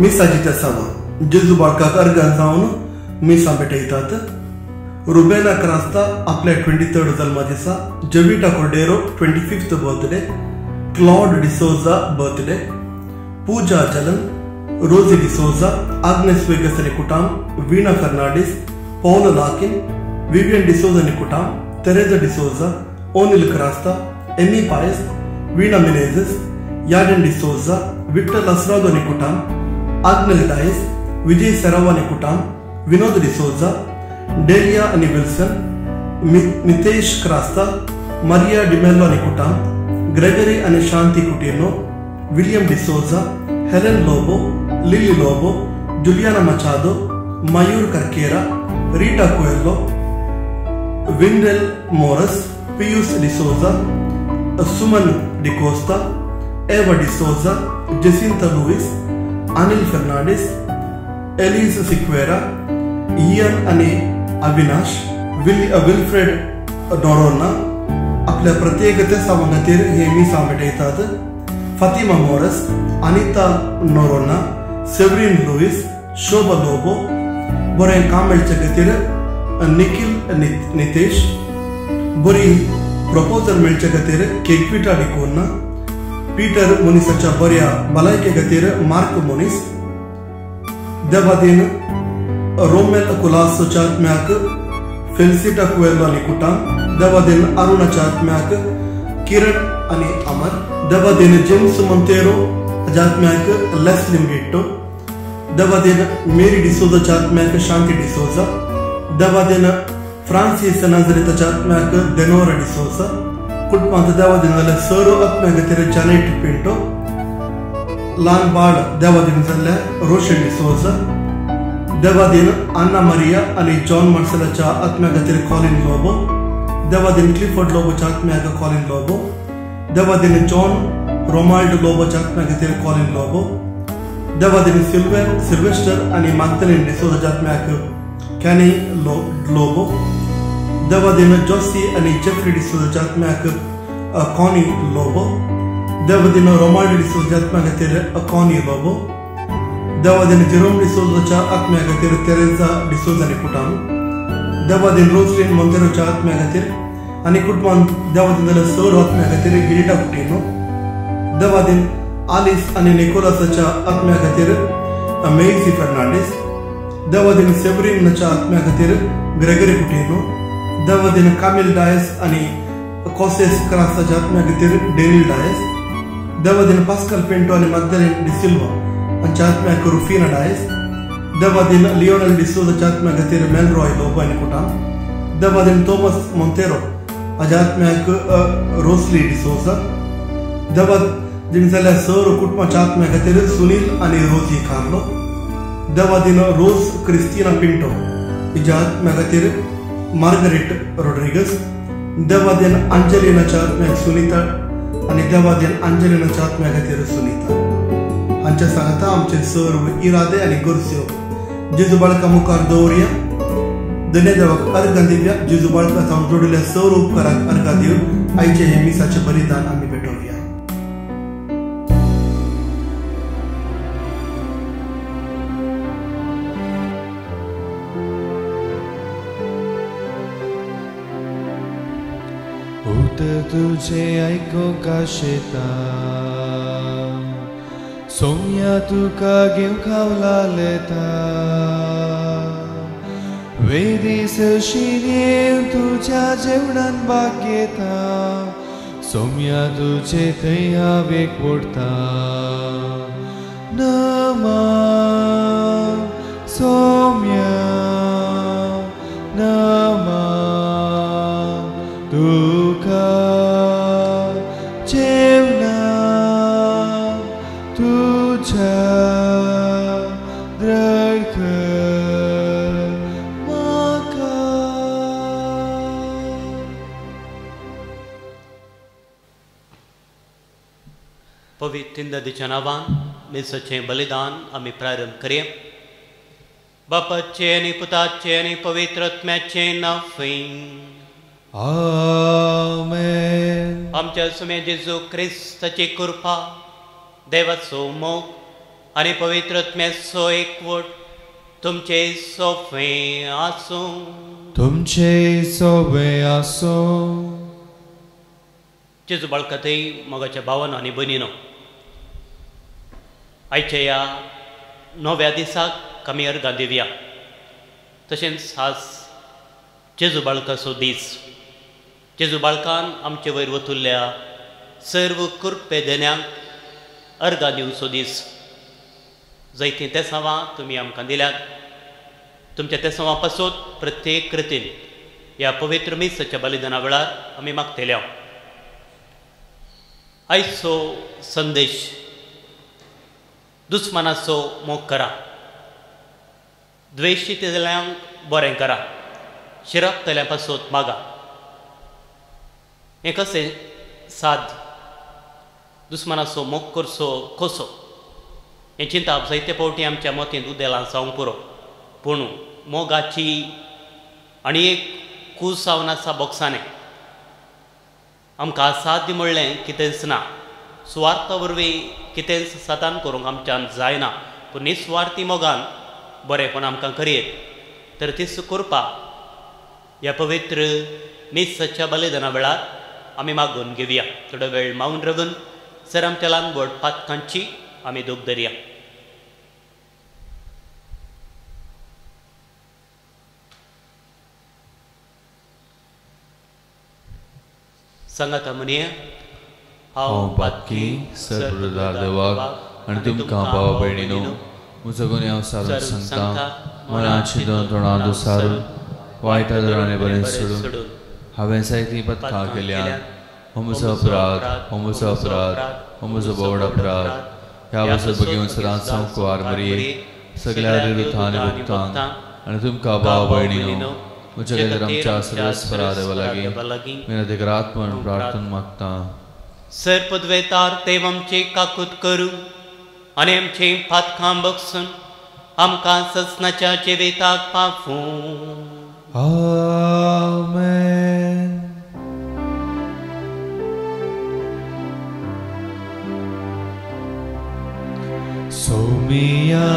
मिसाची तेसांवां जेजू बाळकाक अर्गां जावन मिसां भेटयतात. रुबेना क्रास्ता आपल्या 23rd जल्मदिसा, Jovita Cordeiro 25th birthday, Claude D'Souza birthday, Pooja Jalan, Rosy D'Souza, Agnes Vegas आनी कुटाम, वीणा फर्नांडीस, पॉल लाकिन, विवियन डिसोजा आनी कुटाम, Teresa D'Souza, O'Neill Crasta, Amy Paes, Veena Menezes, Yarden D'Souza, Victor Lasrado आनी कुटाम, आग्नेल डायस, विजय सेराव आनी कुटाम, विनोद D'Souza, dahlia आनी विल्सन, मितेश क्रास्ता, मारिया डिमेल्लो आनी कुटाम, Gregory आनी Shanti Coutinho, William D'Souza, Helen Lobo, Lily Lobo, Juliana Machado, Mayur Karkera, Rita Coelho, Windel Moras, Pius D'Souza, Suman D'Costa, Eva D'Souza, Jacinta Luis, Anil Fernandes, Elise Sequeira, Ian आनी Avinash, Wilfred Noronha आपल्या प्रत्येक तेसांवां खातीर हे मिसां भेटयतात. Fatima Morris, Anita Noronha, Severine Luis, शोभा लोबो, बरें काम मेळचे खातीर निखिल नितेश, बरी प्रपोजल मेळचे खातीर केकविटा डिकोन्ना, पीटर मोनिसाच्या बऱ्या भलायके खातीर मार्क मोनीस, देवादीन रोमेल कुलासोच्या आत्म्याक फेल्सिटा कुएलो आनी कुटाम, देवादीन अरुणाच्या आत्म्याक किरण आनी अमर, देवादीन जेम्स मोंतेरो हाच्या आत्म्याक लेस्ली मिट्टो, देवादीन मेरी डिसोजाच्या आत्म्याक शांती डिसोजा, देवादीन फ्रांसीस नाजरेताच्या आत्म्याक देनोरा डिसोजा, कुटुंबांत देवादीन जाल्यार सर आत्म्या खातीर जानेट पिंटो, ल्हान बाळ देवादीन जाल्ल्या रोशन डिसोजा, देवादीन अन्ना मारिया आनी जॉन मार्सेलाच्या आत्म्या खातीर कॉलिन लोबो, देवादीन क्लिफर्ड लोबोच्या आत्म्याक कॉलिन लोबो, देवादीन जॉन रोमाल्ड लोबोच्या आत्म्या खातीर कॉलिन लोबो, देवादीन सिल्वेस्टर आनी मागदलीन डिसोजाच्या आत्म्याक कॅनी लोबो, देवादीन जोसी आनी जेफ्री डिसोजाच्या आत्म्याक कॉनी लोबो, देवादीन रोमाल्ड डिसोजाच्या आत्म्या खातीर कॉनी लोबो, देवादीन जेरोम डिसोजाच्या आत्म्या खातीर तेरेझा डिसोजा आनी कुटाम, देवादीन रोजलीन मोंतेरोच्या आत्म्या खातीर आनी कुटुंबान देवादीन जाल्यार सर आत्म्या खातीर गिरिटा कुटिनो, देवादीन आलिस आनी निकोलासाच्या आत्म्या खातीर मेयसी फर्नांडीस, देवादीन सेवरीनाच्या आत्म्या खातीर ग्रेगरी कुटिनो, देवादीन कामिल डायस आनी कॉसेस क्रासाच्या आत्म्या खातीर डेरिल डायस, देवादीन पास्कल पिंटो आनी मागदलीन डिसिल्वा हांच्या आत्म्याक रुफिना डायस, देवादीन लियोनल डिसोजाच्या आत्म्या खातीर मेलरॉय लोबो आनी कुटाम, देवादीन थॉमस मोंतेरो हाज्या आत्म्याक रोसली डिसोजा, देवादीन जाल्यार सर कुटुंबाच्या आत्म्या खातीर सुनील आनी रोजी कार्लो, देवादीन रोज क्रिस्तिना पिंटो हिज्या आत्म्या खातीर मार्गरेट रोड्रिगस, देवादीन अंजलिनाच्या आत्म्याक सुनीता आनी देवादीन अंजलिनाच्या आत्म्या खातीर सुनीता. हांच्या सांगाता आमचे सर्व इरादे आनी गरज्यो जेजू बाळका मुखार दवरया. धन्य देवाक अर्घां दिवया. जेजू बाळका जावन जोडिल्ल्या सर्व उपकाराक अर्घां दिवन आयचे हे मिसाचें बलिदान आमी भेटोवया. उतर तुझे आयकूंक आशेता, सोम्या तुका घेवंक हांव वेदी सरशीं येवन तुज्या जेवणान भाग घेता, सोम्या तुजे थंय हांव एक पडटा. नमा सोम्या नमा तुका जेवणा तुझ्या द्रडकर म्हाका. पवित्र नदीच्या नांवान मिसाचें बलिदान आमी प्रारंभ करया. बापाचें आनी पुताचें आनी पवित्र आत्म्याचें नांव. आमेन. आमच्या सुम्या जेजू क्रिस्ताची कृपा, देवाचो मोग आनी पवित्र आत्म्याचो एकवट तुमचे सोफे आसूं. तुमचे सोबे आसूं. जेजू बाळकातय मोगाच्या भावानो आनी भयणीनो, आयच्या ह्या नव्या दिसाक आमी अर्गां दिवया. तशेंच आज जेजू बाळकाचो दीस. जेजू बाळकान आमचे वयर वतुल्ल्या सर्व कृपे देण्यांक अर्गां दिवचो दीस. जायतीं तेसांवां तुमी आमकां दिल्यात. तुमच्या तेसांवां पासून प्रत्येक कृतीन ह्या पवित्र मिसाच्या बलिदाना वेळार आमी मागतल्या. आयचो संदेश, दुस्मानाचो मोग करा, द्वेशितल्यांक बरें करा, शिरपतल्या पासून मागा. हें कशें साध्य? दुस्मानाचो मोग करचो कसो हें चिंताप जायते फावटी आमच्या मतींत उदेलां जावंक पुरो. पूण मोगाची आनी एक कूस जावन आसा बोक्सांनी. आमकां असाध्य म्हणलें कितेंच ना. सुवार्था वरवीं कितेंच साधन करूंक आमच्यान जायना, पूण निस्वार्थी मोगान बरेंपण आमकां करयेत तर तीच कृपा ह्या पवित्र मिसाच्या बलिदाना वेळार आमी मागून घेवया. थोडो वेळ मावन रावून सर आमच्या ल्हान व्हड पातकांची आमी दूख धरया. सांगाता म्हणया, हांव पातकी सर्वदार देवाक आनी तुमकां भावा भयणीनो म्हजो गुन्यांव सारून सांगता. मनाची दोन तोंडां दुसारून वायट दरांनी बरें सोडून हांवें जायतीं पथकां केल्यात. हो म्हजो अपराध, हो म्हजो अपराध, हो म्हजो व्हड अपराध. ह्या वसत भगेवन सदांच हांव कुवार मरये सगळ्या रुथा आनी भुगतांक आनी तुमकां भाव भयणीनो म्हज्या खातीर आमच्या सर्वेस्परा देवा लागीं विनंती करात म्हूण प्रार्थना मागता. सर पदवेतार देव आमची काकूत करूं आनी आमची पातकां बगसून आमकां ससनाच्या जिविताक पावूं. आमेन. सौमिया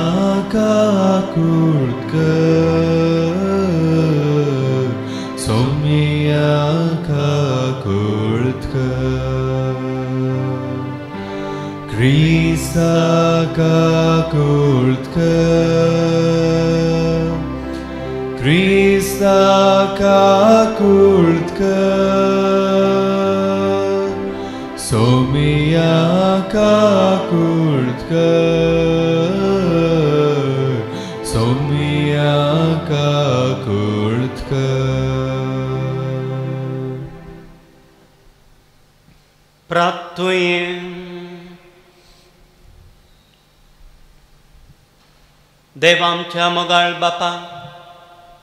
काकूत कर, सौमिया काकूत कर, क्रिस्ता काकूत कर, क्रिस्ता काकूत कर, सौमिया काकूत कर, सौमिया काकूत कर. प्राप्तुये देव आमच्या मोगाळ बापा,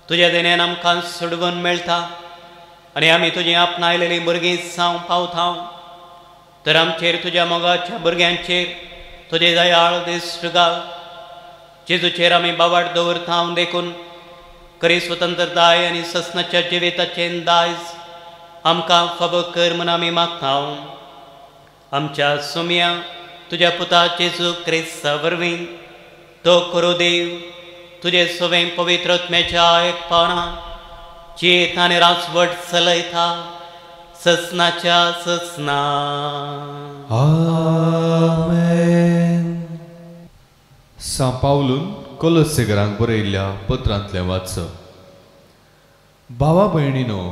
तुज्या देण्यान आमकां सोडवून मेळटा आनी आमी तुजी आपणायलेली भुरगीं जावं पावता. तर आमचेर तुज्या मोगाच्या भुरग्यांचेर तुजे दयाळ दिश्ट घाल. जेजूचेर आमी बावाट दवरता देखून खरी स्वतंत्रताय आनी ससनाच्या जिविताचें दायज आमकां फावो कर म्हूण आमी मागता. आमच्या सुम्या तुज्या पुता जेजू क्रिस्ता वरवीं तो करो देव तुजे सवें पवित्र आत्म्याच्या एकपणा चेत आनी राजवट चलयता ससनाच्या ससना. आमेन. सां पावलून कोलोसेकरांक बरयल्ल्या पत्रांतलें वाचप. भावा भयणीनो,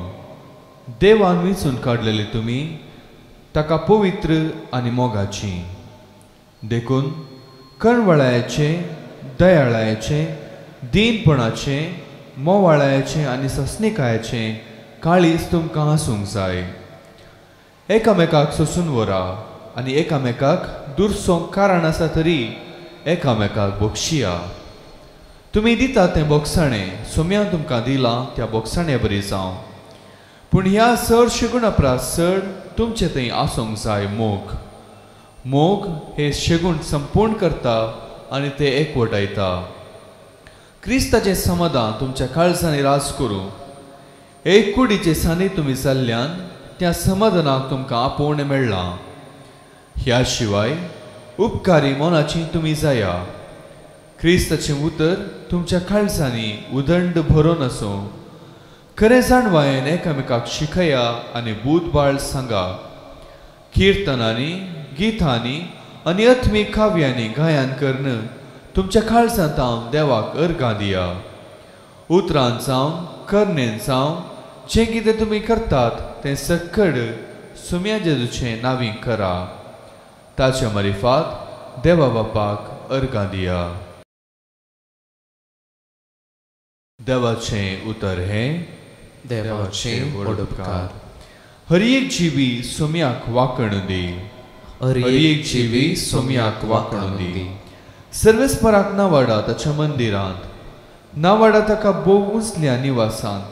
देवान वेंचून काडलेले तुमी ताका पवित्र आनी मोगाची, देखून कणवळायेचें, दयाळायेचें, दीनपणाचें, मोवाळायेचें आनी ससनिकायेचें काळीज तुमकां आसूंक जाय. एकामेकाक सोसून व्हरा आनी एकामेकाक दुरसोंक कारण आसा तरी एकामेकाक बक्षिया. तुमी दिता तें बोगसाणें सोम्यान तुमकां दिलां त्या बोगसाण्या बरी जावं. पूण ह्या चड शेगुणा परस चड तुमचे थंय आसूंक जाय मोग. मोग हे शेगूण संपूर्ण करता आनी ते एकवटायता. क्रिस्ताचें समाधान तुमच्या काळजांनी राज करूं. एक कुडीचे सानी तुमी जाल्ल्यान त्या समाधानाक तुमकां आपोवणें मेळ्ळां. ह्या शिवाय उपकारी मनाची तुमी जाया. क्रिस्ताचें उतर तुमच्या काळजांनी उदंड भरोन आसूं. खरें जाणवायेन एकामेकाक शिकया आनी बूदबाळ सांगा. किर्तनांनी, गितांनी आनी आत्मीक काव्यांनी गायन करून तुमच्या काळजांत हांव देवाक अर्गां दिया. उतरान जावं करणेन जावं जें कितें तुमी करतात तें सक्कड सुम्या जेजूचें नावीं करा. ताच्या मारिफात देवा बापाक अर्गां दिया. देवाचें उतर हें देवाचें व्हड उपकार. हर एक जिवी सोम्याक वाकणू दी. हर एक जिवी सोम्याक वाकणू दी. सर्वेस्पराक नावाडा ताच्या मंदिरांत, नावाडा ताका भोव उंचल्या निवासांत,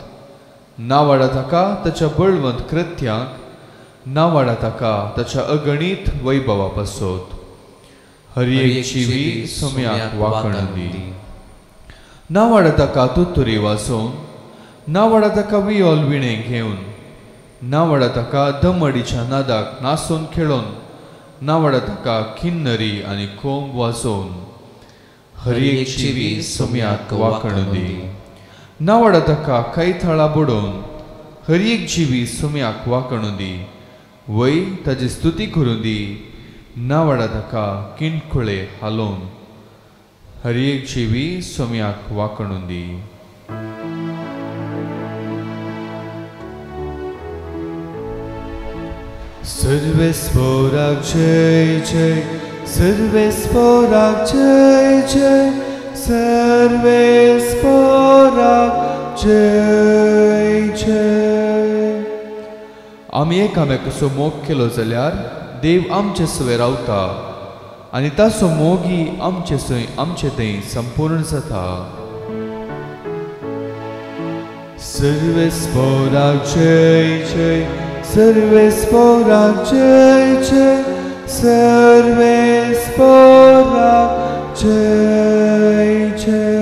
नावाडा ताका ताच्या बळवंत कृत्यांक, नावाडा ताका ताच्या अगणीत वैभवा पासत. हर एक जिवी सोम्याक वाकणू दी. नावाडा ताका तुतुरी वाजोवन, नावाडा ताका वियोल विणे घेवन, नावाडा ताका दमडीच्या नादाक नाचून खेळोवन, नावाडा ताका किन्नरी आनी कोंब वाजोवन. हर एक जिवी सोम्याक वाकणू दी. नावाडा ताका कैथाळा बडोवन. हर एक जिवी सोम्याक वाकणू दी. वय ताजी स्तुती करूं दी. नावाडा ताका किणकुळे हालोवन. हर एक जिवी सोम्याक वाकणू दी. सर्वेस्पराक जय जय, सर्वेस्पराक जय जय, सर्वेस्पराक जय जय. आमी एकामेकाचो मोग केलो जाल्यार देव आमचे सवें रावता आनी ताचो मोगी आमचे सय आमचे थंय संपूर्ण जाता. सर्वेस्पराक जय जय, सर्वेस्पराक जय जय, सर्वेस्पराक जय जय.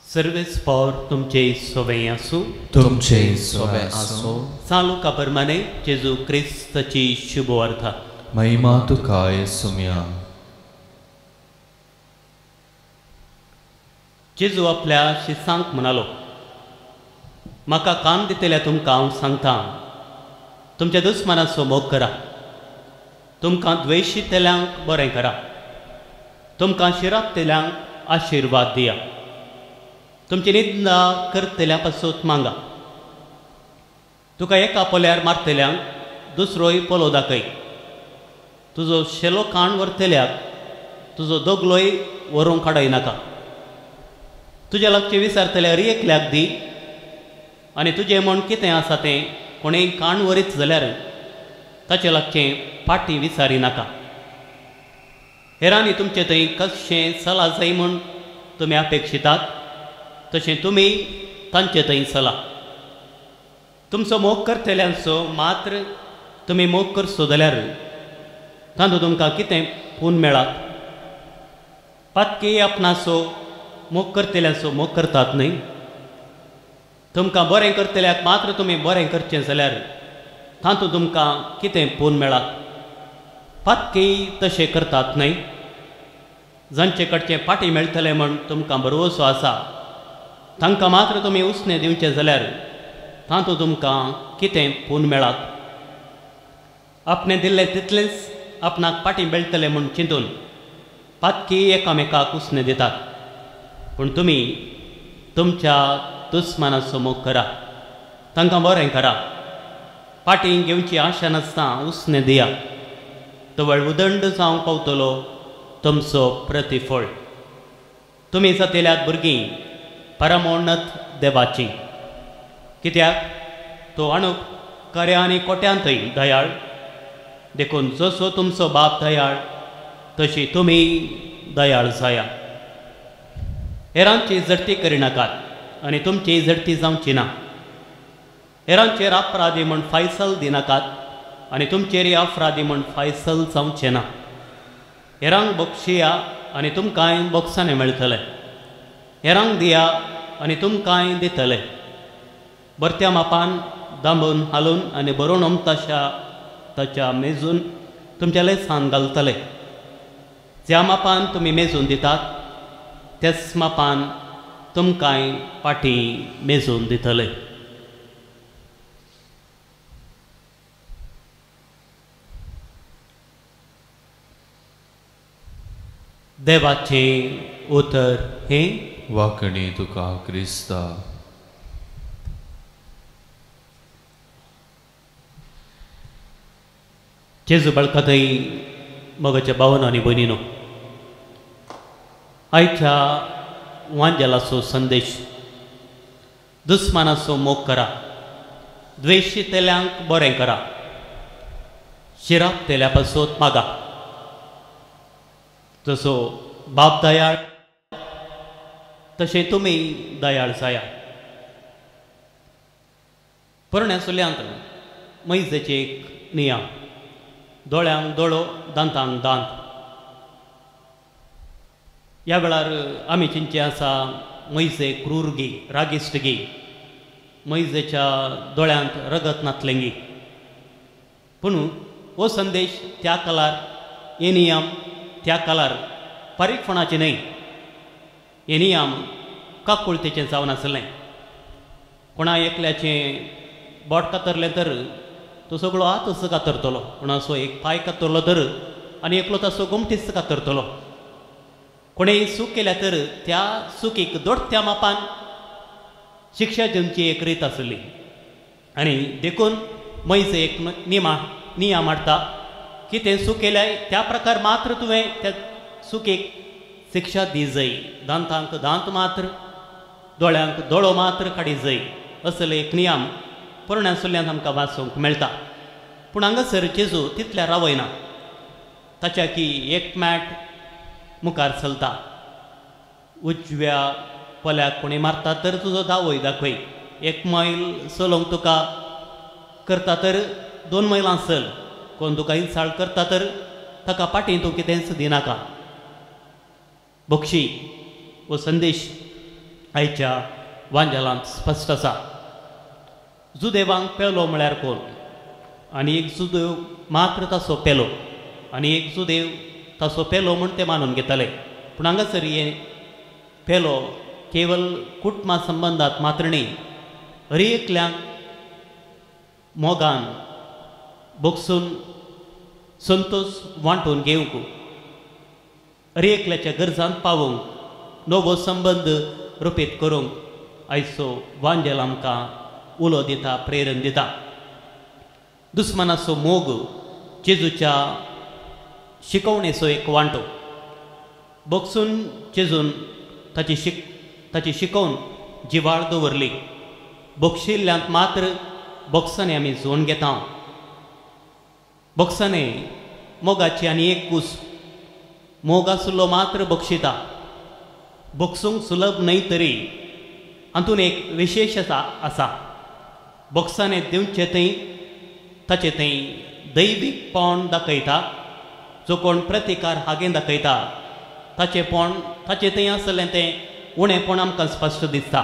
सर्वेस्पर तुमचे सोवे आसूं. तुमचे सोवे आसूं. चालू कापरमाने जेजू क्रिस्ताची शुभवार्ता. महिमा तुका येसुम्या. जेजू आपल्या शिसांक म्हणालो, म्हाका कान दितल्या तुमकां हांव सांगता, तुमच्या दुस्मानाचो मोग करा, तुमकां द्वेशितल्यांक बरें करा, तुमकां शिरापतल्यांक आशिर्वाद दिया, तुमची निंदा करतल्या पासून मांगा, तुका एका पोल्यार मारतल्यांक दुसरोय पोलो दाखय, तुजो शेलो काण व्हरतल्याक तुजो दोगलोय व्हरूंक काडय नाका, तुज्या लागचें विसारतल्यार एकल्याक दी आनी तुजें म्हण कितें आसा तें कोणेंय काण व्हरीत जाल्यार ताचे लागचें फाटीं विचारी नाका. हेरांनी तुमचे थंय कशें चला जाय म्हूण तुमी अपेक्षितात तशें तुमी तांचे थंय चला. तुमचो मोग करतल्यांचो मात्र तुमी मोग करचो जाल्यार तातूंत तुमकां कितें पून मेळात? पातकी आपणाचो मोग करतल्यांचो मोग करतात न्हय? तुमकां बरें करतल्याक मात्र तुमी बरें करचें जाल्यार तातूंत तुमकां कितें पून मेळात? पातकी तशें करतात न्हय? जांचे कडचें फाटीं मेळटलें म्हूण तुमकां भरवसो आसा तांकां मात्र तुमी उसणें दिवचें जाल्यार तातूंत तुमकां कितें पून मेळात? आपणें दिल्लें तितलेंच आपणाक फाटीं मेळटलें म्हूण चिंतून पातकी एकामेकाक उसणें दितात. पूण तुमी तुमच्या दुस्मानाचो मोग करा, तांकां बरें करा, फाटीं घेवची आशा नासतना उसणें दिया, तवळ उदंड जावंक पावतलो तुमचो प्रतिफळ. तुमी जातल्यात भुरगीं परमोन्नत देवाची, कित्याक तो आणूक खऱ्या आनी कोट्यांतय दयाळ. देखून जसो तुमचो बाप दयाळ तशी तुमी दयाळ जाया. हेरांची झडती करिनाकात आनी तुमची झडती जावची ना. हेरांचेर अपराधी म्हूण फैसल दिनाकात आनी तुमचेरय अपराधी म्हूण फैसल जावचें ना. हेरांक बक्षिया आनी तुमकांय बोक्सांनी मेळटलें. हेरांक दिया आनी तुमकांय दितले. भरत्या मापान दांबून हालून आनी बरोवन ताच्या ताच्या मेजून तुमच्या लेसान घालतले. ज्या मापान तुमी मेजून दितात त्याच मापान तुमकांय पाटी मेजून दितले. देवाचें उतर हें. वाकणी तुका क्रिस्ता. जेजू बाळकाथंय मोगाच्या भावनो आनी भयणीनो, आयच्या वांजेलाचो संदेश दुस्मानाचो मोग करा, द्वेशितल्यांक बरें करा, शिराप तेल्या पासत मागा. जसो बाप दयाळ तशें तुमी दयाळ जाया. पोरण्या सुल्यांत मैजेचे एक नियम, दोळ्यांक दोळो दांतांक दांत. ह्या वेळार आमी चिंतचें आसा मैजे क्रूरगी, रागिश्टगी, मैजेच्या दोळ्यांत रगत नातलेंगी. पूण हो संदेश त्या काळार, हे नियम त्या काळार फारीकपणाचे न्हय, हे नियम काकुळतेचें जावन आसलें. कोणा एकल्याचें बोट कातरलें तर तो सगळो हातच कातरतलो, कोणाचो एक पांय कातरलो तर आनी एकलो ताचो गोमटीच कातरतलो. कोणेय चूक केल्या तर त्या चुकीक दोडत्या मापान शिक्षा दिवची एक रीत आसली. आनी देखून मैजे एक नियम हाडटा की तें चूक केल्याय त्या प्रकार मात्र तुवें त्या चुकीक शिक्षा दी जाय. दांतांक दांत मात्र, दोळ्यांक दोळो मात्र काडी जाय, असले एक नियम पोरण्या सुल्यांत आमकां वाचूंक मेळटा. पूण हांगासर जेजू तितल्या रावयना, ताच्या की एक मॅट मुखार चलता. उजव्या पोल्याक कोणी मारता तर तुजो दावय दाखय, एक मैल चलोवंक तुका करता तर 2 मैलां चल, कोण तुका इन्साल्ट करता तर ताका फाटीं तूं कितेंच दिनाका. बक्षी हो संदेश आयच्या वांजेलांत स्पश्ट आसा. जुदेवांक पेलो म्हळ्यार कोण? आनी एक जुदेव मात्र ताचो पेलो, आनी एक जुदेव ताचो पेलो म्हूण ते मानून घेताले. पूण हांगासर हें पेलो केवल कुटुंबा संबंदांत मात्र न्ही, हर एकल्यांक मोगान बोगसून संतोश वांटून घेवंक, हर एकल्याच्या गरजांत पावोवंक, नवो संबंद रुपीत करूंक आयचो वांजेल आमकां उलो दिता, प्रेरण दिता. दुस्मानाचो मोग जेजूच्या शिकवणेचो एक वांटो. बोगसून जेजून ताची शिकोवन जिवाळ दवरली. बोगशिल्ल्यांत मात्र बोगसांनी आमी जोण घेता. बोगसांनी मोगाची आनी एक कूस, मोग आसलो मात्र बक्षिता. बोगसूंक सुलभ न्हय तरी हातूंत एक विशेश आसा. बोगसांनी दिवचें थंय ताचें थंय दैवीक पोण दाखयता. जो कोण प्रतिकार हागें दाखयता ताचें पोण ताचें थंय आसलें तें उणेपण आमकां स्पश्ट दिसता.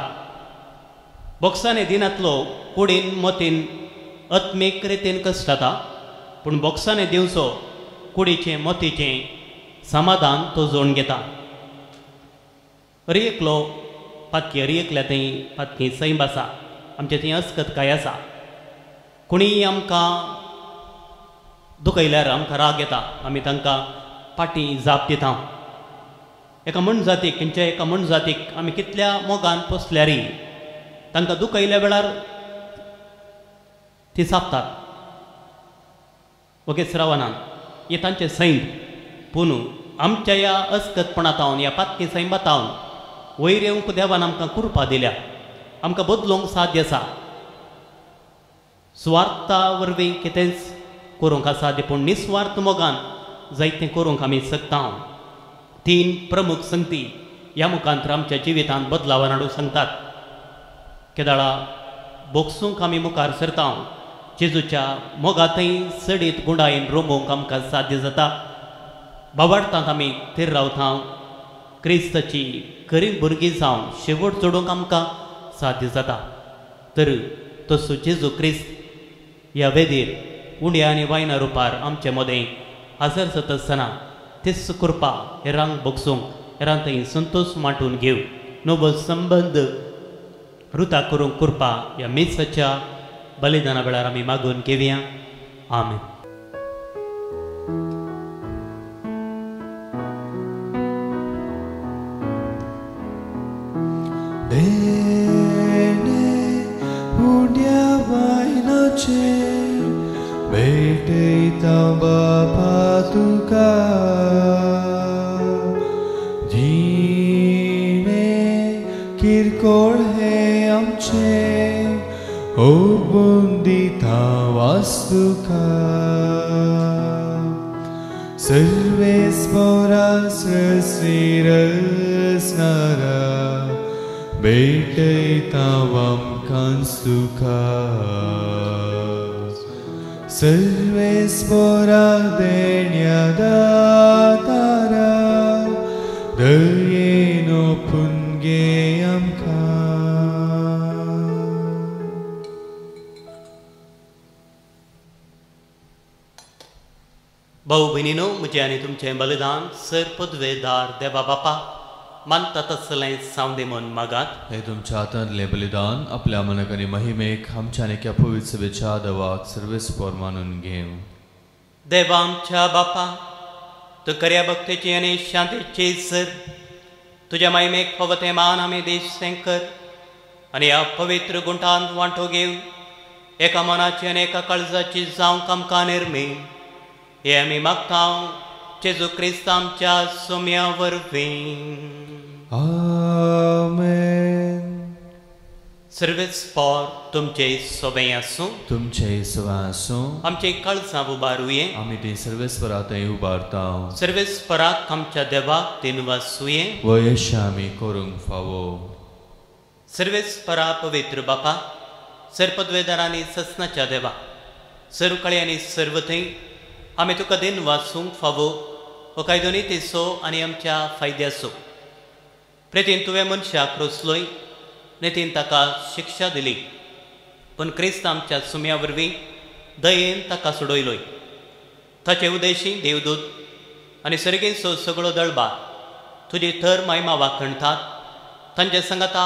बोगसांनी दिनांतलो कुडीन मतीन आत्मीक रितीन कश्ट जाता, पूण बोगसांनी दिवचो कुडीचें मतीचें समाधान तो जोडून घेता. हर एकलो पातकी, हर एकल्या थंय पातकी सैम आसा, आमचे थंय अस्कतकाय आसा. कोणीय आमकां दुखयल्यार आमकां राग येता, आमी तांकां फाटीं जाप दिता. एका मनजातीक, खंयच्या एका मनजातीक आमी कितल्या मोगान पोसल्यारय तांकां दुखयल्या वेळार ती सापतात, वगेच रावनात. हें तांचें सैम. पूण आमच्या ह्या अस्कतपणांत, ह्या पातकी सैमांत वयर येवंक देवान आमकां कृपा दिल्या, आमकां बदलूंक साध्य आसा. सुवार्था वरवीं कितेंच करूंक आसा, पूण निस्वार्थ मोगान जायतें करूंक आमी शकता. 3 प्रमुख संगती ह्या मुखांतर आमच्या जिवितांत बदलावान हाडूंक सांगतात. केदाळा बोगसूंक आमी मुखार सरता, जेजूच्या मोगांतय चडीत गुंडायेन रोमोवंक आमकां साध्य जाता. बाबाडटांत आमी थीर रावता, क्रिस्ताची खरी भुरगीं जावन शेवट चडोवंक आमकां साध्य जाता. तर तसो जेजू क्रिस्त ह्या वेदीर उंड्या आनी वायना रुपार आमचे मदें हजर जाता आसतना तीच कृपा हेरांक बगसूंक हेरांक थंय संतोश मांडून घेव नवो संबंद रुता करूंक कृपा ह्या मिसाच्या बलिदाना वेळार आमी मागून घेवया. आमेन. भेटयता बापा तुका जिणे किरकोळ हे आमचे ओबून दिता वास्तुका सर्वेस्पोरा सृश्टी रचणारा भेटयता आमकां तुका सर्वेस्पोरा देण्या दातारा दयेन ओपून घे आमकां. भाऊ भयणीनो, म्हजें आनी तुमचें बलिदान सर पदवेदार देवा बापा मानता तसलें जावं म्हूण मागात. हे तुमच्या हातांतलें बलिदान आपल्या मनाक आनी महिमेक आमच्या आनी एका पवित्र सभेच्या देवाक सर्वेस्पोर मानून घेवं. देवा आमच्या बापा, तूं खऱ्या भक्तीची आनी शांतीची सर तुज्या महिमेक फावो तें मान आमी देश कर आनी ह्या पवित्र गुंठांत वांटो घेवन एका मनाची आनी एका काळजाची जावंक आमकां निर्मी हे आमी मागता जेजू क्रिस्त आमच्या सोम्या वरवीं. आमेन. सर्वेस्पोर तुमचे सोबें आसूं. तुमचे सोबें आसूं. आमचे काळजां उबारुये. आमी ती सर्वेस्परा थंय उबारता. सर्वेस्पराक आमच्या देवाक दिनवासुये. वयश आमी करूंक फावो. सर्वेस्परा पवित्र बापा, सर्पद्वेदारांनी ससनाच्या देवा, सर्वकाळी आनी सर्व थंय आमी तुका दिनवासूंक फावो हो कायदो नितीचो आनी आमच्या फायद्याचो. प्रेतीन तुवें मनशाक रोसलोय, नितीन ताका शिक्षा दिली, पूण क्रिस्त आमच्या सुम्या वरवीं दयेन ताका सोडयलोय. ताचे उदेशी देवदूत आनी सर्गेचो सगळो दळबा तुजी थर महिमा वाखणटात. तांचे संगता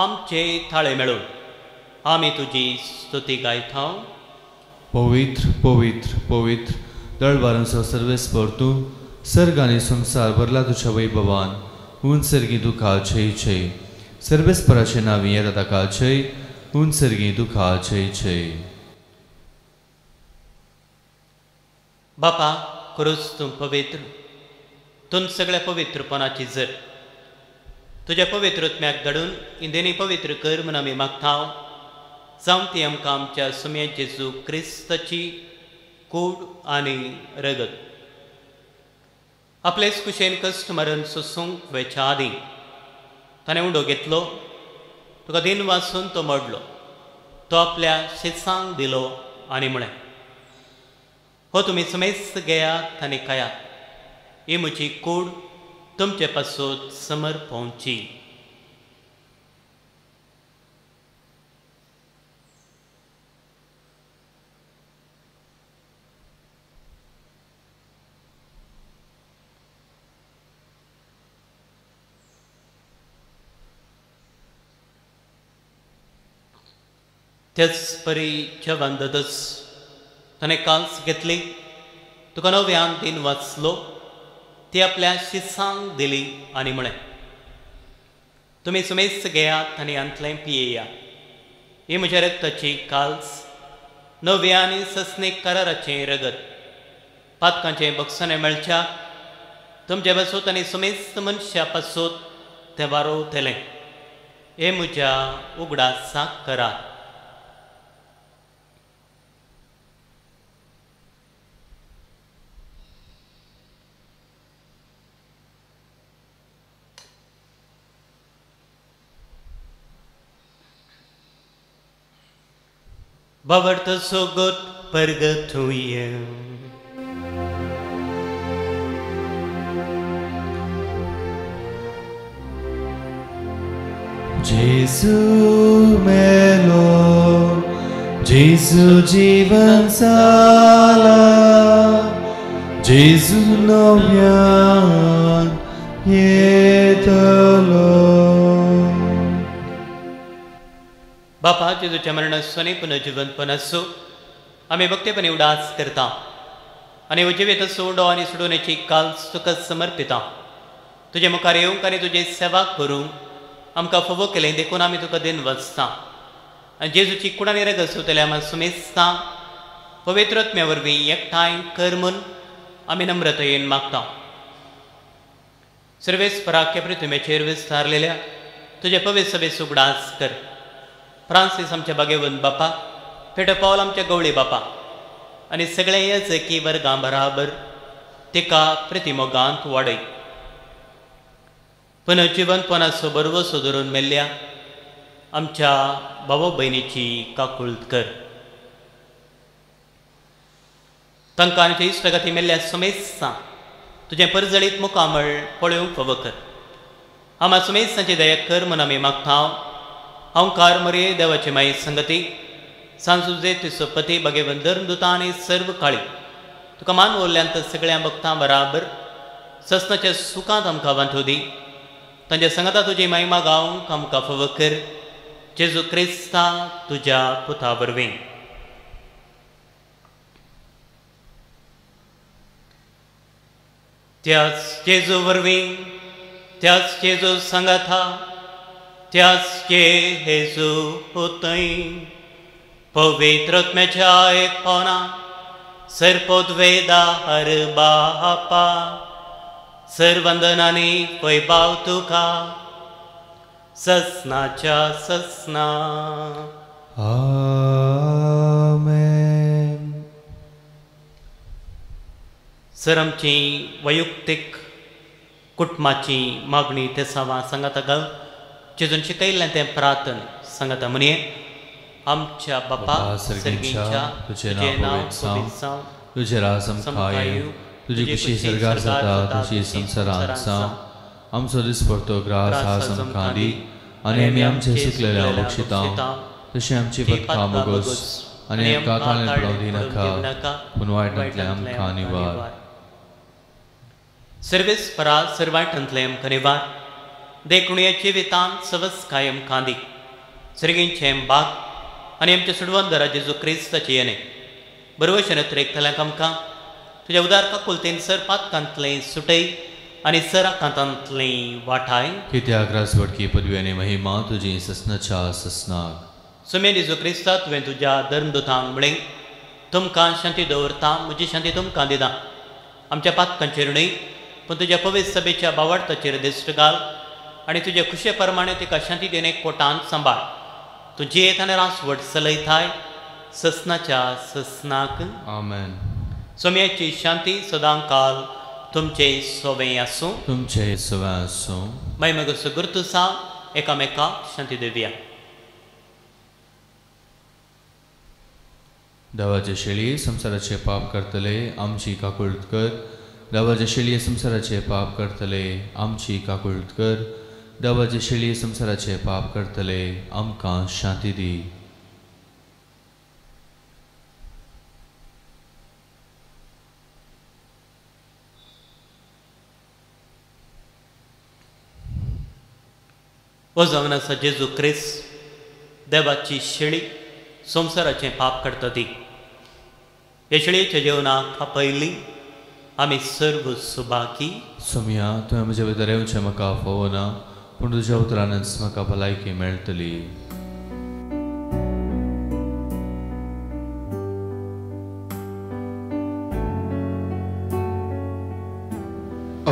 आमचे थाळे मेळून आमी तुजी स्तुती गायता. पवित्र पवित्र पवित्र दळबारांचो सर्वेस्पोर तूं सर्ग आनी संवसार भरला तुज्या वैभवान. उंच सर्गी तुका छय छय. सर्वेस्पराचें नांव येता ताका छय. उंच सर्गी तुका छय छय. बापा, खरोच तूं पवित्र, तूं सगळ्या पवित्रपणाची जर तुज्या पवित्र आत्म्याक धाडून इंदेनी पवित्र कर म्हूण आमी मागता. जावं ती आमकां आमच्या सुम्या जेजू क्रिस्ताची कूड आनी रगत. आपलेच कुशेन कश्ट मरण सोसूंक वेच्या आदीं ताणें उंडो घेतलो, तुका दिन वाचून तो मोडलो, तो आपल्या शिसांक दिलो आनी म्हळें, हो तुमी समेस्त घेयात आनी खायात, ही म्हजी कूड तुमचे पासून समर्पोवची. त्याच परी जेवण ददस ताणें काल्स घेतली, तुका नव्यान दिन वाचलो, ती आपल्या शिसांक दिली आनी म्हळें, तुमी सुमेस्त घेयात आनी हांतलें पियेयात, ही म्हज्या रक्ताची काल्स, नव्या आनी ससनीक कराराचें रगत, पातकांचें बक्षाणें मेळच्या तुमचे पासूत आनी सुमेस्त मनशा पासूत तें वारोवतलें. हें म्हज्या उगडासाक करात. बाबर्त सोगोत परगतुये. जेजू मेलो, जेजू जीवन जाला, जेजू नव्यान येतलो. बापा जेजूच्या मरणासून पुनर्जिवंतपण आसूं आमी भक्तेपणी उडास करता आनी उजिवेत सोडो आनी सोडोवण्याची काल तुका समर्पिता. तुजे मुखार येवंक आनी तुजी सेवा करूंक आमकां फावो केलें देखून आमी तुका दिन वचता आनी जेजूची कुडांनी रगत सोदतल्या आमकां सुमेस्ता पवित्र आत्म्या वरवीं एकठांय कर म्हूण आमी नम्रतायेन मागता. सर्वेस्पराख्या पृथ्वीचेर विस्तारलेल्या तुजे पवित्र सभेचो उगडास कर. फ्रांसीस आमच्या बागेवन बापा, पेटो पावल आमच्या गवळी बापा आनी सगळे याजकी वर्गां बराबर तिका प्रतिमोगांत वाडय. पुनर्जिवंतपणाचो बरवसो धरून मेल्ल्या आमच्या भाव भयणीची काकूळत कर. तांकां आनी इश्टगती मेल्ल्या सुमेस्तां तुजें परजळीत मुखामळ पळोवंक फावो कर. आमा सुमेस्तांची दया कर म्हूण आमी मागता. हांवकार मरये देवाची माई संगती सांजुजे तिचो पती बागेवन धर्मदुतां आनी सर्व काळी तुका मान उरल्यांत सगळ्या भक्तां बराबर ससनाच्या सुखांत आमकां वांटो दी. तांच्या संगता तुजी महिमा गावंक आमकां फावो कर. जेजू क्रिस्ता तुज्या पुता वरवीं. त्याच जेजू वरवीं, त्याच जेजू सांगाता, त्याच जेजू होतय पवित्र आत्म्याच्या एकपणा सर्पोद्वेदा हर बापा सर्वंदनानी वैभाव तुका ससनाच्या ससना. आमेन. सर आमची वैयक्तीक कुटुंबाची मागणी ते सावा सांगाता घाल जेजून शिकयल्लें तें प्रार्थन सांगाता म्हणये. आमच्या बापा सर्गीच्या तुझें नांव पवित्र जावं, तुझें राज आमकां येवं, तुजी खुशी सर्गार जाता तशी संवसारांत जावं. आमचो दिसपडतो ग्रास आज आमकां दी आनी आमी आमचे सुकलेल्या बक्षिता तशें आमची पथकां बोगोस आनी आमकां ताळें पडोवंक दिनाका पूण वायटांतलें आमकां निवार. सर्वेस्परा सर्वायटांतलें आमकां निवार देखून ह्या जिवितांत सवस्काय आमकां दी. सर्गींचें बाग आनी आमच्या सुडवंदरा जेजू क्रिस्ताची येणे बरवशेन अत्रेकतल्यांक आमकां तुज्या उदार काकुलतेन सर पातकांतलें सुटय आनी सर आकांतांतलें वाठाय. कित्याक राजवटकी पदवी आनी महिमा तुजी ससनाच्या ससनाक. सुमे जेजू क्रिस्ता तुवें तुज्या धर्मदुतांक म्हळें तुमकां शांती दवरता, म्हजी शांती तुमकां दिता. आमच्या पातकांचेर न्हय पूण तुज्या पवित्र सभेच्या बावडताचेर दिश्ट घाल आनी तुजे खुशे प्रमाणे तिका शांती दिवन एक कोटांत सांबाळ. तूं जियेत आनी रासवट चलयताय ससनाच्या ससनाक. आमेन. सोम्याची शांती सदां काल तुमचे सोवे आसूं. तुमचे सोवे आसूं. मागीर मगो गुर्तुसा एकामेकाक शांती दिवया. देवाचे शेळये संवसाराचे पाप करतले आमची काकुळट कर. देवाचे शेळये संवसाराचे पाप करतले आमची काकुळट कर. देवाचे शेळये संवसाराचे पाप करतले आमकां शांती दी. हो जावन आसा जेजू क्रिस्त देवाची शेळी संवसाराचें पाप काडटा ती. ह्या शेळयेच्या जेवणाक आपयली आमी सर्व सुबाकी. सोम्या तुवें म्हज्या भितर येवचें म्हाका फावो ना पूण तुज्या उतरानच म्हाका भलायकी मेळटली.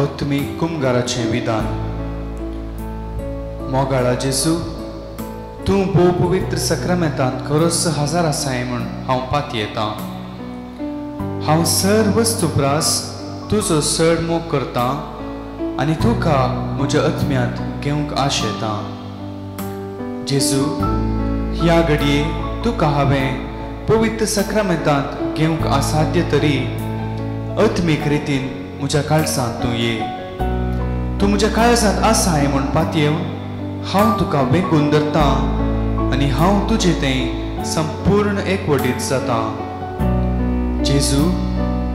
आत्मीक कुमगाराचें विधान. मोगाळा जेजू, तूं भोव पवित्र सक्रामेंतांत खरोच हजार आसाय म्हूण हांव पातयेतां. हांव सर वस्तू प्रास तुजो चड मोग करतां आनी तुका म्हज्या आत्म्यांत घेवंक आशेतां. जेजू, ह्या घडये तुका हांवें पवित्र सक्रामेंतांत घेवंक असाध्य तरी आत्मीक रितीन म्हज्या काळजांत तूं ये. तूं म्हज्या काळजांत आसाय म्हूण पातयेवन हांव तुका वेंगून धरतां आनी हांव तुजे थंय संपूर्ण एकवटीत जातां. जेजू,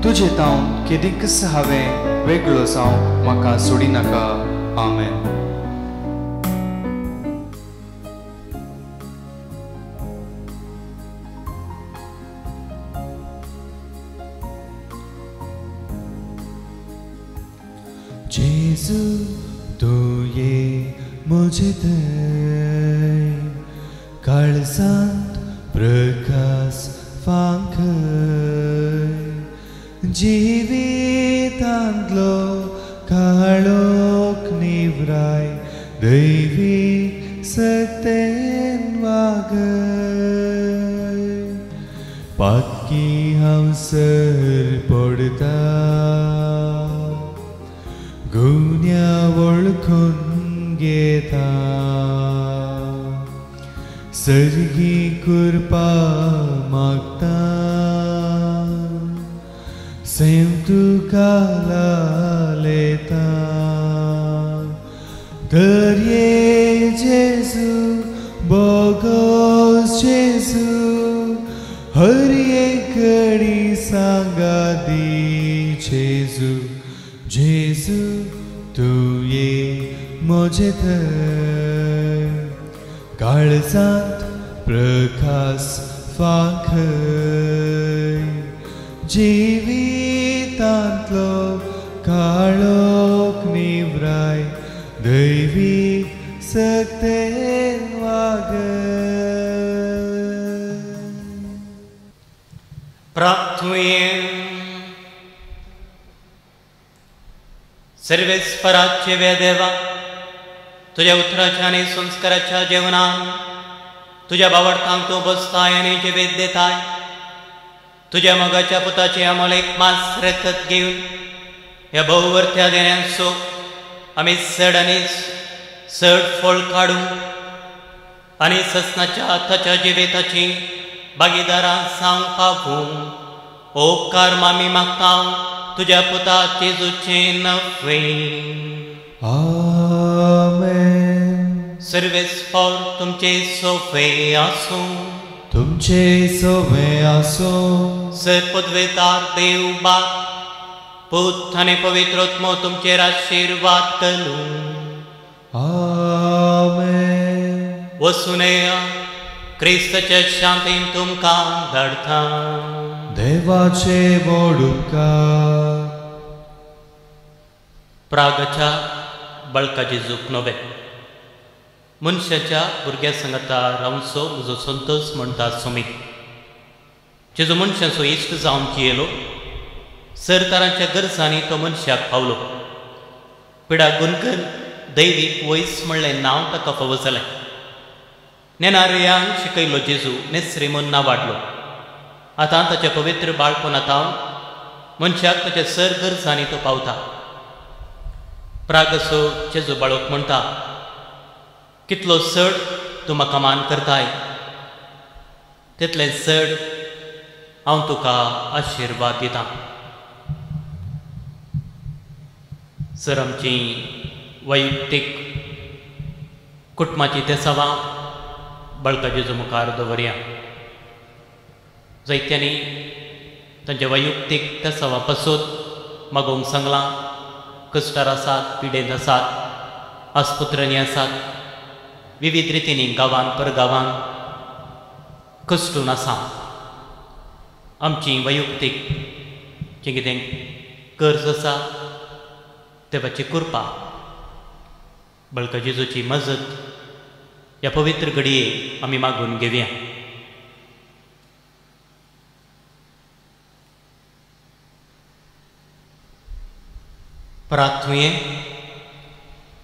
तुजे तावन केदीकच हांवें वेगळो जावंक म्हाका सोडिनाका. आमेन. जेजू तूं ये म्हजे थंय, काळजांत प्रकाश फांकय, जिवितांतलो काळोख निवराय, दैवी सत्तेन वागय. पातकी हांव सर पडटा, गुन्या वळखून घेता, सर्गी कृपा मागता, सैम तुका लायता. तर ये जेजू, बोगोस जेजू, हर एक घडी सांगा दी जेजू. जेजू तूं ये म्हजे थंय, काळजांत प्रकाश फांकय, जिवितांतलो काळोख निवराय, दैवी सत्तेन वागय. प्रार्थुये. सर्वेस्पराचे वे देवा, तुज्या उतराच्या आनी संस्काराच्या जेवणान तुज्या बावडतांक तूं बसताय आनी जिवीत दिताय. तुज्या मोगाच्या पुताचें अमोल एक मास रकत घेवन ह्या भोववरत्या देण्यांचो आमी चड आनी चड फळ काडूं आनी ससनाच्या ताच्या जिविताची भागीदारां जावंक पावूं. उपकार मामी मागता तुज्या पुता जेजूचें नवे. आमेन. सर्वेस्पर तुमचे सोफे आसूं. तुमचे सोवे आसूं. सर पदवेतार देव बाप पूत आनी पवित्र आत्मो तुमचेर आशिर्वाद करूं. आमेन. वसून क्रिस्ताचे शांतीन तुमकां धाडटा. देवाचे व्हड उपकार. प्रागाच्या बळका जेजूक नवे मनशाच्या भुरग्या सांगाता रावचो म्हजो संतोश म्हणटा सुमीत. जेजू मनशाचो इश्ट जावन जियेलो, सरकारांच्या गरजांनी तो मनशाक पावलो. पिडा गुणकर दैवीक वयस म्हणलें नांव ताका फावो जालें. नेनारयांक शिकयलो जेजू नेसरी म्हूण नांव वाडलो. आतां ताच्या पवित्र बाळपणांत मनशाक ताच्या सर गरजांनी तो पावता. प्रागसो जेजू बाळोक म्हणटा, कितलो चड तूं म्हाका मान करताय तितलें चड हांव तुका आशिर्वाद दितां. सर आमची वैयक्तीक कुटुंबाची तेसावां बळका जेजू मुखार दवरया. जायत्यांनी तांच्या वैयक्तीक तेसावां पासून मागोवंक सांगलां. कश्टार आसात, पिडेंत आसात, आस्पत्र्यांनी आसात, विविध रितींनी गांवान परगांवान कश्टून आसा. आमची वैयक्तीक जें कितें गरज आसा देवाची कृपा बळका जेजूची मजत ह्या पवित्र घडये आमी मागून घेवया. प्रार्थुये.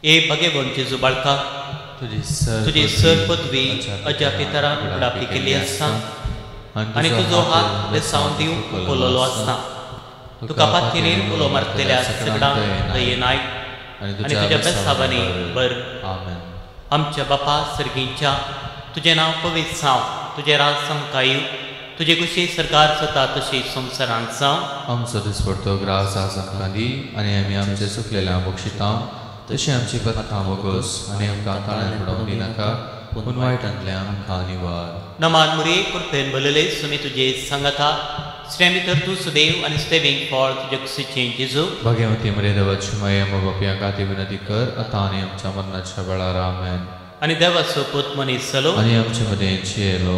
ए भगेवन जेजू बाळका, तुजी सर पदवी अज्या पितरान उगडापी केल्ली आसता आनी तुजो हात बेसांव दिवंक उखललो आसता. तुका पातयेन उलो मारतल्या सगळ्यांक दयेन आयक आनी तुज्या बेसावांनी बर. आमच्या बापा सर्गींच्या, तुजें नांव पवित्र जावं, तुजें राज आमकां येवं, तुजे कुशी सरकार जाता तशी संवसारांत जावं. आमचो दिसपडतो ग्रास आज आमकां दी आनी आमी आमचे चुकलेल्या बक्षिता तशें आमची पथकां बोगस आनी आमकां ताळ्यान पडोवंक दिनाका, पूण वायटांतल्यान आमकां निवार. नमान मुरे कृपेन भरलेले सुमी तुजे सांगाता, श्रेय भितर तूं सुदैव आनी सेवींग फळ तुजे कुशीचें जेजू. भाग्यवती मरिया देवाची माये, आमकां पापयां खातीर विनंती कर आतां आनी आमच्या मरणाच्या वेळार. आमेन. आनी देवाचो पूत मनीस जालो आनी आमचे मदें जियेलो.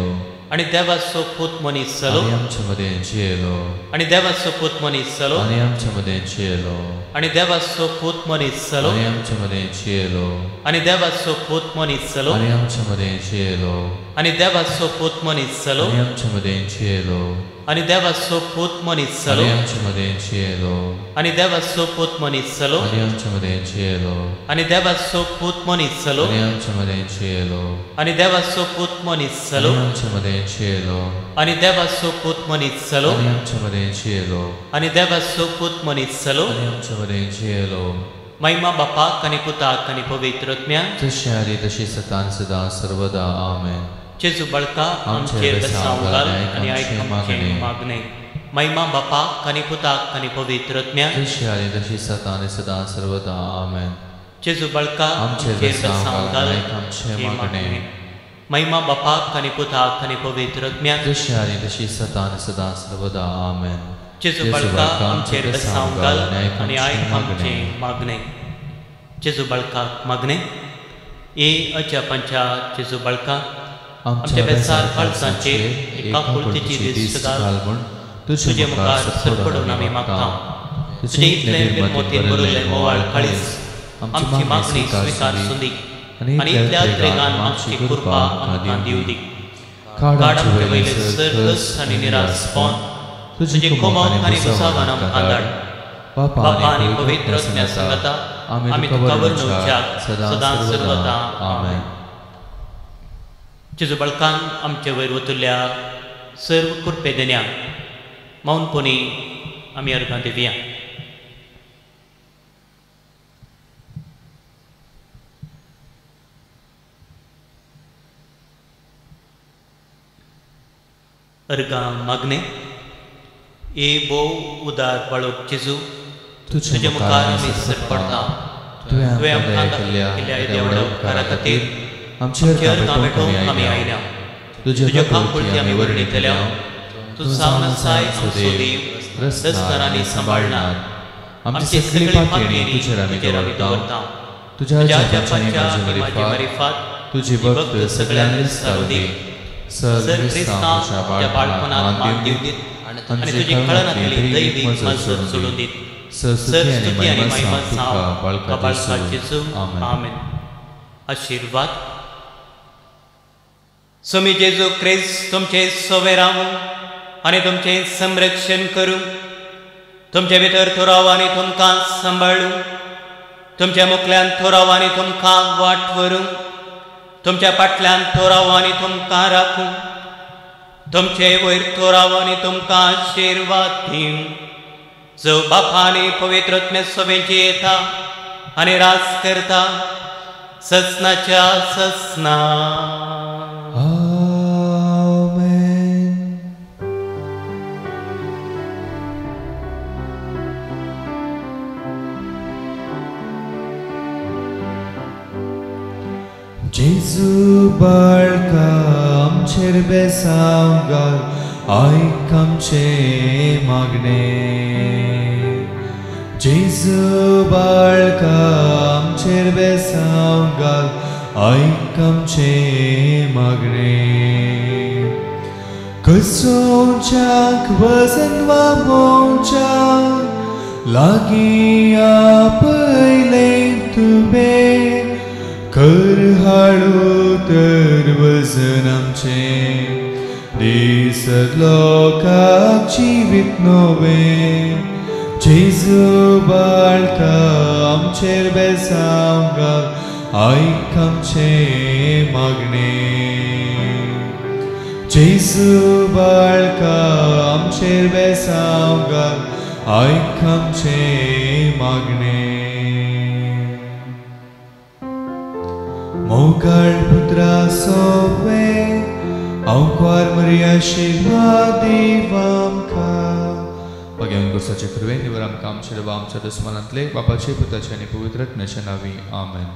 आनी देवाचो पूत मनीस जालो आनी आमचे मदें जियेलो. आनी देवाचो पूत मनीस जालो आनी आमचे मदें जियेलो. आनी देवाचो पूत मनीस जालो आनी आमचे मदें जियेलो. आनी देवाचो पूत मनीस जालो आनी आमचे मदें जियेलो. आनी देवाचो पूत मनीस जालो आनी आमचे मदें जियेलो. आनी देवाचो पूत मनीस जालो आनी आमचे मदें जियेलो. आनी देवाचो पूत मनीस जालो आनी आमचे मदें जियेलो. आनी देवाचो पूत मनीस जालो आनी आमचे मदें जियेलो. आनी देवाचो पूत मनीस जालो आनी आमचे मदें जियेलो. आनी देवाचो पूत मनीस जालो आनी आमचे मदें जियेलो. आनी देवाचो पूत मनीस जालो आनी आमचे मदें जियेलो. महिमा बापाक आनी पुताक आनी पवित्र आत्म्याक, जशी आदी तशी सदां सदां सर्वदा. आमेन. जेजू बाळका आमचेर बेसांव घाल आनी आयक आमचें मागणें. महिमा बापाक आनी पुताक आनी पवित्र आत्म्याक, जशी आदी तशी सदां आनी सदां सर्वदा. आमेन. जेजू बाळका आमचेर बेसांव घाल आनी आयक आमचें मागणें. महिमा बापाक आनी पुताक आनी पवित्र आत्म्याक, जशी आदी तशी सदां आनी सदां सर्वदा. आमेन. जेजू बाळका आमचेर बेसांव घाल आनी आयक आमचें मागणें. जेजू बाळकाक मागणें. ए अजापांच्या जेजू बाळका, आमच्या बेसार काळजांचेर एका कुळतीची दिश्ट घाल म्हूण तुजे मुखार सरपडून आमी मागता. तुजे इतलें निर्मोतीन भरिल्लें मोवाळ काळीज आमची मागणी स्विकार सुंदी आनी इतल्या त्रेगान आमची कृपा आमकां दिवं दी. काड आमचे वयले सर्गस आनी निराशपण तुजे कोमक आनी दुसावान आमकां धाड. बापा आनी पवित्र आत्म्या सांगाता आमी तुका वर्णुवच्याक सदां सर्वदा. आमेन. जेजू बाळकान आमचे वयर वतल्या सर्व कृपे देण्यांक मौनपणी आमी अर्गां दिवया. अर्गां मागणें. ए भोव उदार बाळक जेजू, तुजे मुखार आमी सरपडटा. तुवें आमकां केल्ल्या येद्या व्हड उपकारा खातीर आमचे अर्गां भेटोवंक आमी आयल्या. तुज्यो काकुळटी आमी वर्णितल्या. तूं जावन आसाय आमचो देव, रस्तार आनी सांबाळणार. आमची सगळी पातयेणी तुजेर आमी दवरता. तुज्या जपाच्या इमाजी मारिफात तुजी भक्त सगळ्यांनी विस्तारू दी. सर क्रिस्तांव बाळपणांत मान दिवं दीत आनी तुजी कळनातली दैवीक मजत सोडून दीत. सर स्तुती आनी महिमा जावं तुका बाळका जेजू. आमेन. आशिर्वाद. स्वामी जेजू क्रिस्त तुमचे सोवे रावूं आनी तुमचें संरक्षण करूं. तुमचे भितर थोराव आनी तुमकां सांबाळूं. तुमच्या मुखल्यान थोराव आनी तुमकां वाट व्हरूं. तुमच्या फाटल्यान थोराव आनी तुमकां राखूं. तुमचे वयर थोराव आनी तुमकां आशिर्वाद दिवं. जो बापा आनी पवित्र आत्म्या सोबेंची येता आनी राज करता ससनाच्या ससना. जेजू बाळका आमचेर बेसांव घाल, आयक आमचें मागणें. जेजू बाळका आमचेर बेसांव घाल, आयक आमचें मागणें. कसोवच्याक वजन वामोवच्याक लागीं आपयलें तुवें. कर हाडू तर वजन आमचें दिसत लोकाक जिवीत नवें. जेजू बाळका आमचेर बेसांव घाल, आयक आमचें मागणें. जेजू बाळका आमचेर बेसांव घाल, आयक आमचें मागणें. मोगाळ पुत्रा सोवे अवकार मरिया आशिर्वाद दीव आमकां. भगवान गोसाचे कृपेन निवर आमकां आमच्या देवा आमच्या दुस्मनांतले बापाचे पुताचे आनी पवित्र आत्म्याच्या नांवी. आमेन.